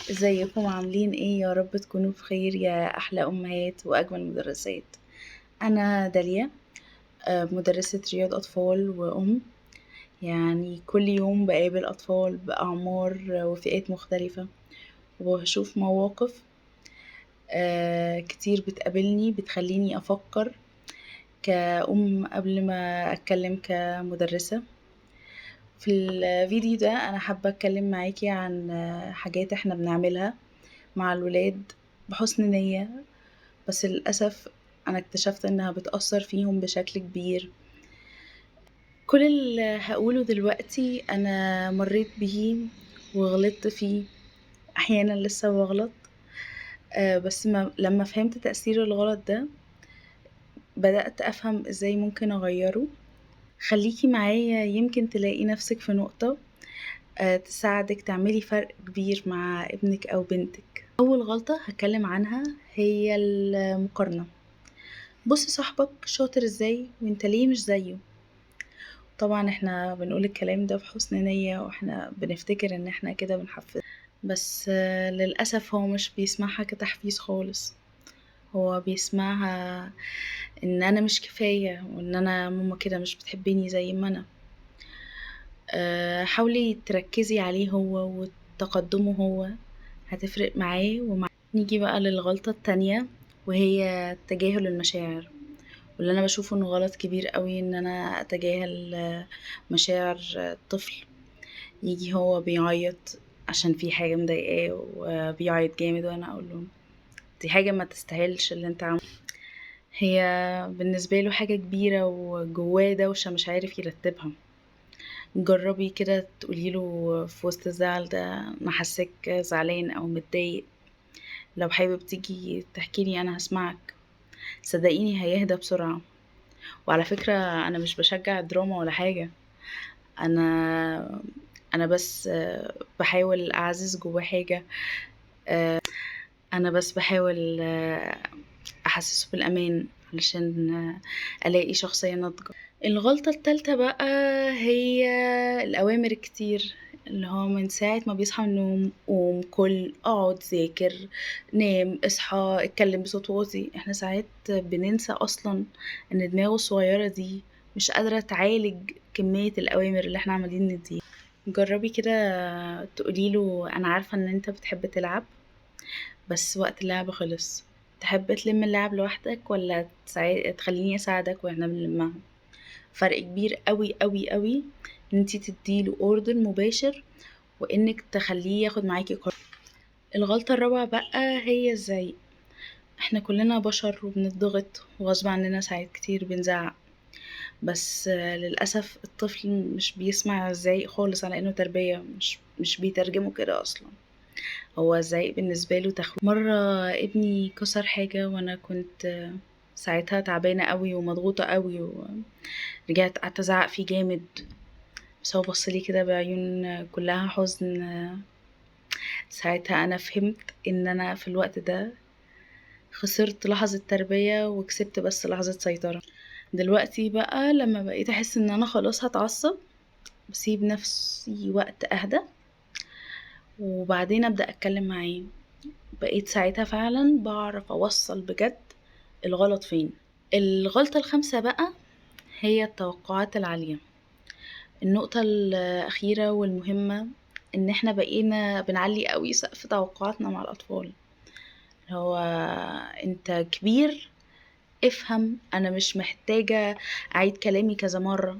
ازيكم عاملين ايه؟ يا رب تكونوا بخير يا احلى امهات واجمل مدرسات. انا داليا، مدرسة رياض اطفال وام. يعني كل يوم بقابل اطفال باعمار وفئات مختلفة، وبشوف مواقف كتير بتقابلني بتخليني افكر كأم قبل ما اتكلم كمدرسة. في الفيديو ده انا حابة اتكلم معاكي عن حاجات احنا بنعملها مع الولاد بحسن نية، بس للأسف انا اكتشفت انها بتأثر فيهم بشكل كبير. كل اللي هقوله دلوقتي انا مريت بيه وغلطت فيه، احيانا لسه بغلط، بس لما فهمت تأثير الغلط ده بدأت افهم ازاي ممكن اغيره. خليكي معايا، يمكن تلاقي نفسك في نقطة تساعدك تعملي فرق كبير مع ابنك أو بنتك. أول غلطة هتكلم عنها هي المقارنة. بص صاحبك شاطر ازاي وانت ليه مش زيه. طبعا احنا بنقول الكلام ده بحسن نية واحنا بنفتكر ان احنا كده بنحفز، بس للأسف هو مش بيسمعها كتحفيز خالص، هو بيسمعها ان انا مش كفاية وان انا ماما كده مش بتحبني زي ما انا. حاولي تركزي عليه هو وتقدمه هو، هتفرق معاه ومع. نيجي بقى للغلطة التانية وهي تجاهل المشاعر، واللي انا بشوفه انه غلط كبير قوي ان انا اتجاهل مشاعر الطفل. يجي هو بيعيط عشان في حاجة مضايقاه وبيعيط جامد، وانا اقول له دي حاجة ما تستاهلش اللي انت عامله، هي بالنسبة له حاجة كبيرة وجواه دوشة مش عارف يرتبها. جربي كده تقولي له في وسط الزعل ده انا حاساك زعلان او متضايق، لو حابب تيجي تحكي لي انا هسمعك. صدقيني هيهدى بسرعة. وعلى فكرة انا مش بشجع الدراما ولا حاجة، انا بس بحاول اعزز جواه حاجة، انا بس بحاول احسسه بالامان علشان الاقي شخصية ناضجة. الغلطة التالتة بقى هي الاوامر الكتير، اللي هو من ساعة ما بيصحى من النوم قوم كل اقعد ذاكر نام اصحى اتكلم بصوت واطي. احنا ساعات بننسى اصلا ان دماغه الصغيرة دي مش قادرة تعالج كمية الاوامر اللي احنا عمالين نديها. جربي كده تقوليله انا عارفة ان انت بتحب تلعب، بس وقت اللعب خلص، تحب تلم اللعب لوحدك ولا تخليني اساعدك واحنا بنلمها؟ فرق كبير قوي قوي قوي ان انتي تديله order مباشر وانك تخليه ياخد معاكي قرار. الغلطة الرابعة بقى هي ازاي احنا كلنا بشر وبنضغط وغصب عننا ساعات كتير بنزعق، بس للأسف الطفل مش بيسمع ازاي خالص على انه تربية، مش بيترجمه كده اصلا، هو ازاي بالنسبة له تخويف. مرة ابني كسر حاجة وانا كنت ساعتها تعبانة قوي ومضغوطة قوي، ورجعت قعدت ازعق فيه جامد، بس هو بص لي كده بعيون كلها حزن. ساعتها انا فهمت ان انا في الوقت ده خسرت لحظة تربية وكسبت بس لحظة سيطرة. دلوقتي بقى لما بقيت احس ان انا خلاص هتعصب بسيب نفسي وقت اهدى وبعدين ابدا اتكلم معاه. بقيت ساعتها فعلا بعرف اوصل بجد الغلط فين. الغلطة الخامسة بقى هي التوقعات العالية. النقطة الأخيرة والمهمة إن إحنا بقينا بنعلي قوي سقف توقعاتنا مع الأطفال، هو أنت كبير افهم، أنا مش محتاجة أعيد كلامي كذا مرة.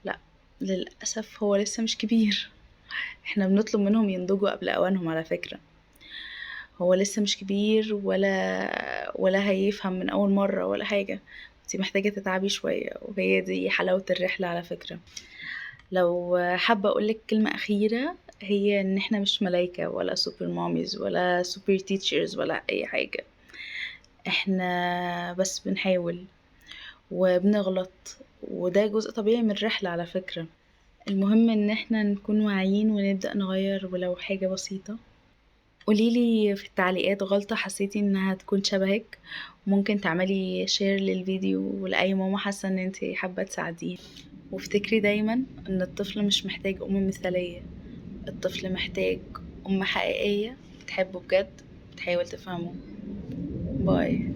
لا للأسف هو لسه مش كبير، احنا بنطلب منهم ينضجوا قبل أوانهم. على فكرة هو لسه مش كبير ولا هيفهم من أول مرة ولا حاجة، انتي محتاجة تتعبي شوية، وهي دي حلاوة الرحلة على فكرة. لو حابة أقولك كلمة أخيرة هي إن احنا مش ملايكة ولا super mommies ولا super teachers ولا أي حاجة، احنا بس بنحاول وبنغلط، وده جزء طبيعي من الرحلة على فكرة. المهم ان احنا نكون واعيين ونبدأ نغير ولو حاجة بسيطة. قوليلي في التعليقات غلطة حسيتي انها تكون شبهك، ممكن تعملي share للفيديو ولأي ماما حاسة ان انتي حابة تساعديها. وافتكري دايما ان الطفل مش محتاج ام مثالية، الطفل محتاج أم حقيقية بتحبه بجد، بتحاول تفهمه. باي.